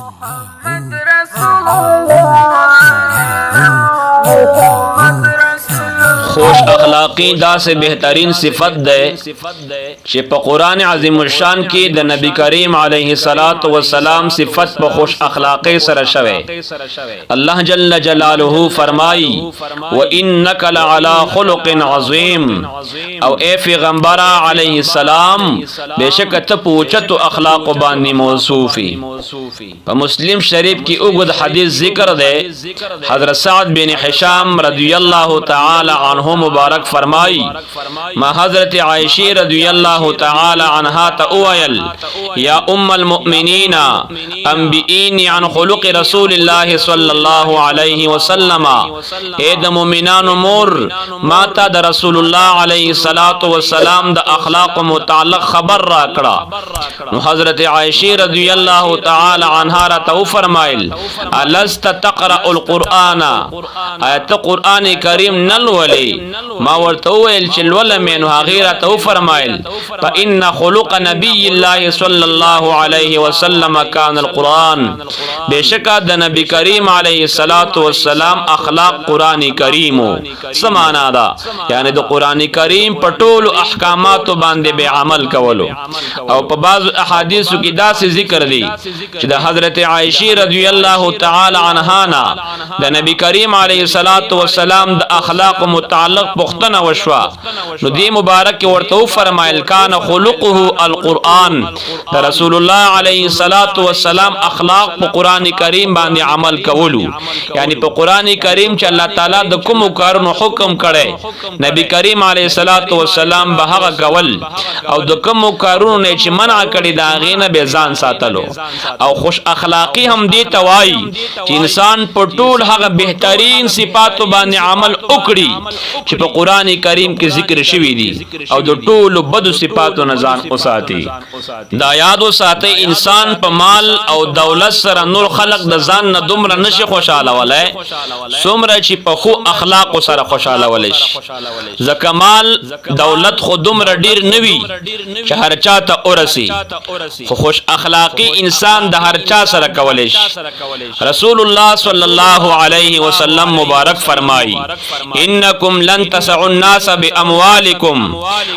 محمد رسول الله، محمد رسول الله. خوش اخلاقی داسې بهترین صفت ده چې په قران عظیم الشان کې د نبی کریم علیه الصلاۃ والسلام صفت په خوش اخلاقی سره شوه. الله جل جلاله فرمایي: وانک لعلى خلق عظیم. او اے پیغمبر علیه السلام، بشک ته په اوچتو اخلاق باندې موصوفی. په مسلم شریف کې اوږد حدیث ذکر ده. حضرت سعد بن هشام رضی الله تعالی عنہ مبارک فرمایي: ما حضرت عائشه رضی الله تعالی عنها ته وویل: یا ام المؤمنین، انبئیني عن خلق رسول الله صلی الله علیه وسلم. اے د مؤمنانو مور، ما ته د رسول الله علیه الصلاۃ والسلام د اخلاق متعلق خبر را کړه. نو حضرت عائشه رضی الله تعالی عنها را ته فرمایل: الست تقرأ القرآن؟ آیت قرآن کریم نه لولي؟ ما ورته وویل چې لولم. نو هغه را ته فرمایل: فإن خلق نبی الله صلی الله علیه وسلم کان القرآن. بشکا د نبی کریم علیه الصلاۃ والسلام اخلاق قرآن کریم. سمانا دا یعنی د قرآن کریم په ټولو احکاماتو باندې به عمل کولو. او په بعض احادیثو کې داسې ذکر دي چې د حضرت عائشه رضی الله تعالی عنها نه د نبی کریم علیه الصلاۃ والسلام د اخلاق متعلق پوښتنه وشوه، نو دی مبارک ورته فرمایل: کان خلقه القرآن. د رسول الله علیه الصلاۃ والسلام اخلاق په قرآن کریم باندې عمل کولو، یعنی په قرآن کریم چې الله تعالی د کوم کارونو حکم کړي، نبی کریم علیه الصلاۃ والسلام به هغه کول، او د کوم کارونو نه چې منع کړي، دا غینه به ځان ساتلو. او خوش اخلاقی هم دی توای چې انسان په ټول هغه بهترین صفاتو باندې عمل وکړي چې په قران کریم کې ذکر شوی دي، او د ټولو بدو صفاتو نه ځان وساتي. دا یاد وساتي، انسان په مال او دولت سره نور خلق د ځان نه دومره نشي خوشاله ولای څومره چې په خو اخلاق سره خوشاله ولای شي، ځکه مال دولت خو دومره ډیر نه وي چې هر چا ته ورسي، خو خوش اخلاقی انسان د هر چا سره کولی شي. رسول الله صلی الله علیه وسلم مبارک فرمایي: انکم لن تسعوا الناس باموالکم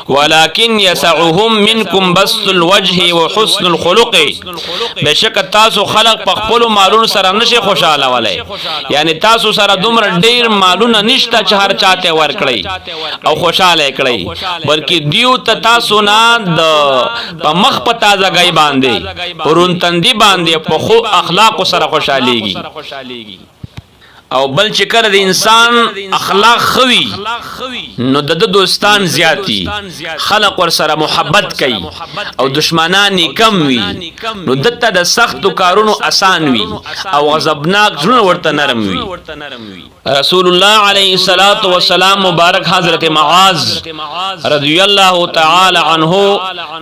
ولكن يسعهم منکم بسط الوجه وحسن الخلق. بشک تاسو خلق په خپل مالونو سره نشي خوشاله ولای، یعنی تاسو سره دومره ډیر مالونه نشته چې هر چاته ورکړي او خوشاله کړي، بلکې دیو ته تاسو نه د په مخ په تازه ګۍ باندې، پرون تندی باندې، په خو اخلاق سره خوشاليږي. او بل چې کله د انسان اخلاق خوي، نو د دوستان زیاتی، خلق ور سره محبت کوي او دشمنان یې کم وي، نو دته د سختو کارونو اسان وي او غضبناک زړه ورته نرم وي. رسول الله علیه الصلاۃ والسلام مبارک حضرت معاذ رضی الله تعالی عنہ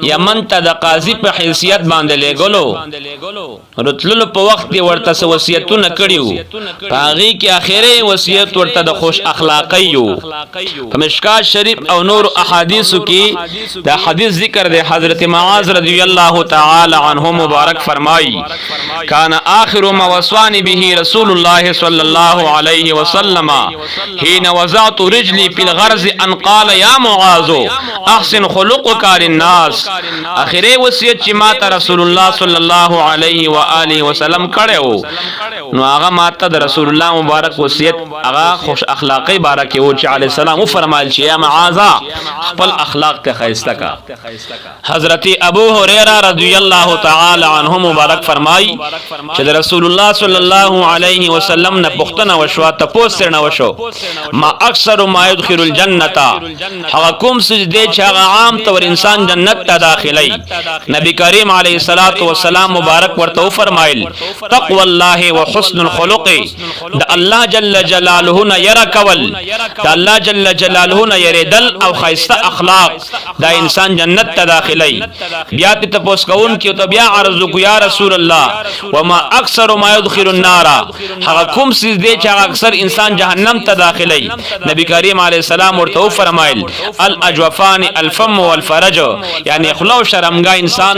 یمن ته د قاضي په حیثیت باندې لېګلو. رتللو په وخت کې ورته څه وصیتونه کړیو. په هغې کې اخري وصیت ورته د خوش اخلاقۍ یو. په مشکات شریف او نور احادیثو کې دا حدیث ذکر دی. حضرت معاذ رضی الله تعالی عنہ مبارک فرمایي: کان آخر ما وصانی به رسول الله صلی الله علیه وسلم حين وضعت رجلي في الغرز ان قال: يا معاذ، احسن خلقك للناس. اخري وصیت چې ما ته رسول الله صلی الله علیه و آله وسلم کړو، نو هغه ما ته د رسول الله مبارک وصیت هغه خوش اخلاقی باره کې و چې علی السلام فرمایل چې یا معاذ، خپل اخلاق ته ښایسته کا. حضرت ابو هريره رضی الله تعالی عنہ مبارک فرمای چې د رسول الله صلی الله علیه وسلم نه پوښتنه وشوه، تپوس نه وشو: ما اکثر ما يدخل الجنه؟ هغه کوم څه دی چې هغه عام طور انسان جنت ته داخلي؟ نبی کریم علیه الصلاۃ والسلام مبارک ورته فرمایل: تقوی الله وحسن الخلق. د الله جل جلاله نه یره کول، د الله جل جلاله نه یریدل او ښایسته اخلاق دا انسان جنت ته داخلي. بیا ته تپوس کوونکي ته بیا عرض وکړو، یا رسول الله، وما اکثر ما يدخل النار، هغه کوم څیز دی چې هغه اکثر انسان جهنم ته داخلي؟ نبی کریم علیه السلام ورته فرمایل، الاجوفان الفم والفرج، یعنی خوله او شرمګاه انسان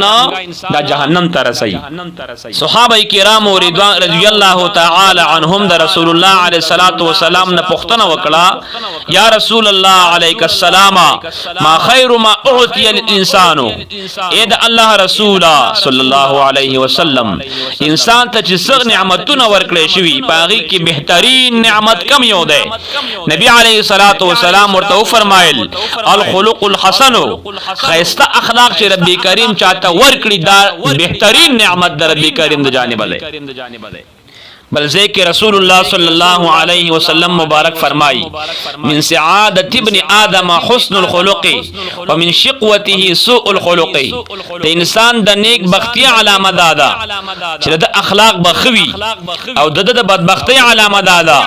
دا جهنم ته رسي. صحابه کرام رضوان رضی الله تعالی عنهم د رسول الله علیه الصلاۃ والسلام نه پوښتنه وکړه، یا رسول الله علیک السلام، ما خیر ما اعطی الانسان؟ اے د الله رسول صلی الله علیه وسلم، انسان ته چې څه نعمتونه ورکړې شوي، پاغي کې بهترین نعمت کم یو دی؟ نبی علیه الصلاۃ والسلام ورته فرمایل، الخلق الحسن، ښایسته اخلاق چې رب کریم چاته ورکړي، دا بهترین نعمت د رب کریم د جانب دی. بل ځای کې رسول الله صلی الله علیه وسلم مبارک فرمایي، من سعادت ابن آدم حسن الخلق ومن شقوته سوء الخلق. د انسان د نیک بختی علامه دا ده چې د اخلاق بخوي، او د د بدبختی علامه دا ده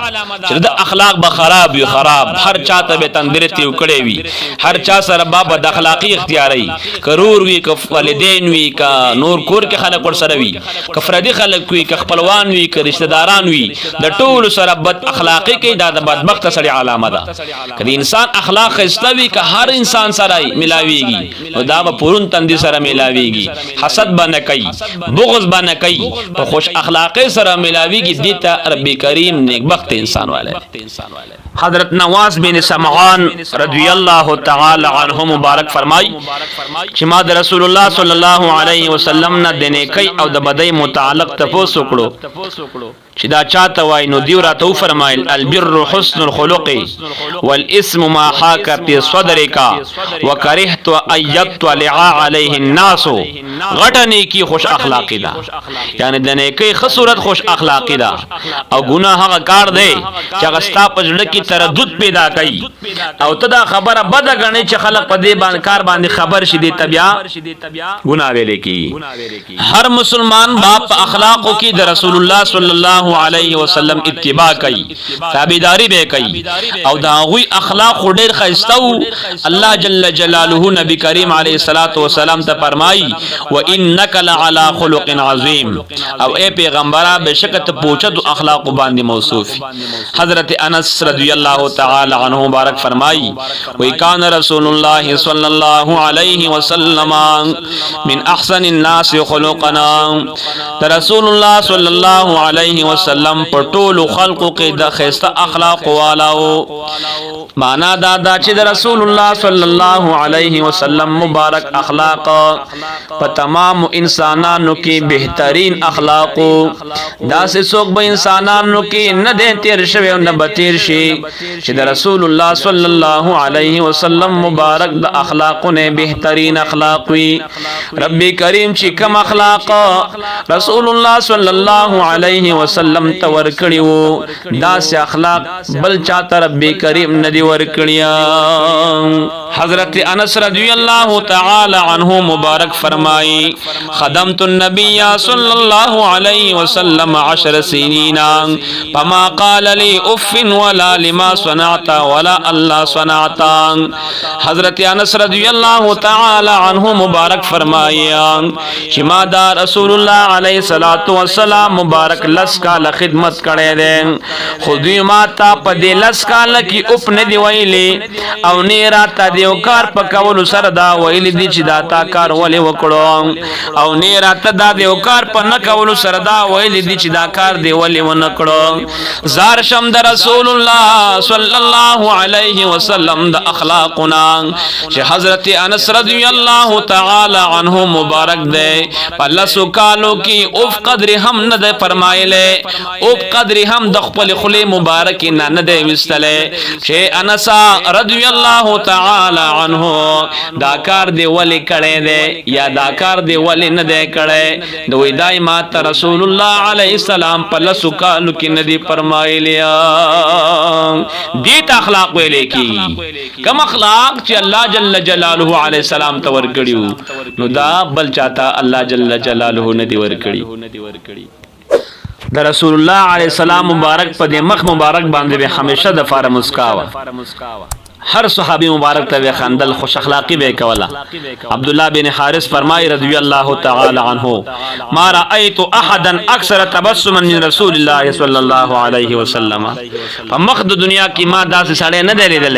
چې د اخلاق به خراب وي. خراب هر چاته به تندرتي وکړي وي، هر چا سره با بد اخلاقی اختیاري، کرور وي، که والدین وي، که نور کور کې خلک ور سره وي، که فردي خلک وي، که خپلوان وي، که رشتہ داران وي، د ټولو سره بد اخلاقی کوي، دا د بدبخت سړي علامه ده. که د انسان اخلاق ښایسته وي، که هر انسان سره ملاویږي، نو دا به پورون تندي سره ملاویږي، حسد به نه کوي، بغض به نه کوي، په خوش اخلاقی سره ملاویږي. دې ته رب کریم نیکبخت انسان والی. حضرت نواز بن سمعان رضی الله تعالی عنہ مبارک فرمای چې ما د رسول الله صلی الله علیه وسلم نه د نیکی او د بدی متعلق تپوس وکړو چې دا چاته وای؟ نو دیو راته فرمایل، البر حسن الخلق والاسم ما حاک فی صدرک وکرهت ان يطلع عليه الناس. غټه نیکی خوش اخلاقی ده، یعنی د نیکی ښه صورت خوش اخلاقی ده، او ګناه هغه کار دی چې هغه ستا په زړه کې تردد پیدا کوي او ته دا خبره بده ګڼې چې خلک په دې باندې کار باندې خبر شي، دې ته بیا ګناه ویل کیږي. هر مسلمان با په اخلاقو کې د رسول الله صلی الله علیه وسلم اتباع کوي، تابعداري به کوي، او دا غوي اخلاق ډیر ښایسته وو. الله جل جلاله نبی کریم علیه الصلاۃ والسلام ته فرمایي، وانک لعلى خلق عظیم، او اے پیغمبره، بشکه ته پوچت اخلاق باندې موصوف. حضرت انس رضی الله تعالی عنہ مبارک فرمایي، وی کان رسول الله صلی الله علیه وسلم من احسن الناس خلقنا. رسول الله صلی الله علیه وسلم په ټولو خلقو کې د ښایسته اخلاق والاو. معنا دا دا چې د رسول الله صلی الله علیه وسلم مبارک اخلاق په تمام انسانانو کې بهترین اخلاق، داسې څوک به انسانانو کې نه دی تیر شوی او نه به تیر شي چې د رسول الله صلی الله علیه وسلم مبارک د اخلاقونه بهترین اخلاق وي. رب کریم چې کوم اخلاق رسول الله صلی الله علیه وسلم ته ورکړي وو، داسې اخلاق بل چاته رب کریم نه دی ورکړي. حضرت انس رضی الله تعالی عنہ مبارک فرمائی، خدمت النبی صلی الله علیه وسلم 10 سنین فما قال لي اف ولا لما صنعت ولا هلا صنعت. حضرت انس رضی الله تعالی عنہ مبارک فرمایا چې ما دا رسول الله علیه الصلاۃ والسلام مبارک 10 کال خدمت کړی دی، خو دوی ما ته په دې 10 کال کې اف نه دی ویلی او نه راته د یو کار په کولو سره دا ویلی دی چې دا تا کار ولې وکړو، او نه راته دا د یو کار په نه کولو سره دا ویلی دی چې دا کار دی ولې ونه کړو. زار شم د رسول الله صلی الله علیه وسلم د اخلاقنا چې حضرت انس رضی الله تعالی عنہ مبارک دی په 10 کالو کې اوف قدر هم نه دی فرمایلی، اوف قدر هم د خپل خلی مبارک نه نه دی وستلې چې انس رضی الله تعالی عنہ، دا کار دی ولی کړی دی یا دا کار دی ولی نه دی کړی؟ د وی دای ما ته رسول الله علیه السلام په 10 کالو کې نه دی فرمایلی. دې ته اخلاق ویلې کی. کم اخلاق چې الله جل جلاله علیه السلام ته ورکړیو، نو دا بل چاته الله جل جلاله نه دی ورکړي. د رسول الله علیه السلام مبارک په دې مخ مبارک باندې به همیشه د فار مسکا وه. هر صحابي مبارک ته به خندل، خوش اخلاقی به کوله. عبد الله بن حارث فرمای رضی الله تعالی عنہ، ما رأيت احدا اکثر تبسما من رسول الله صلی الله علیه وسلم. په مخ د دنیا کې ما داسې سړی نه دی لیدلی.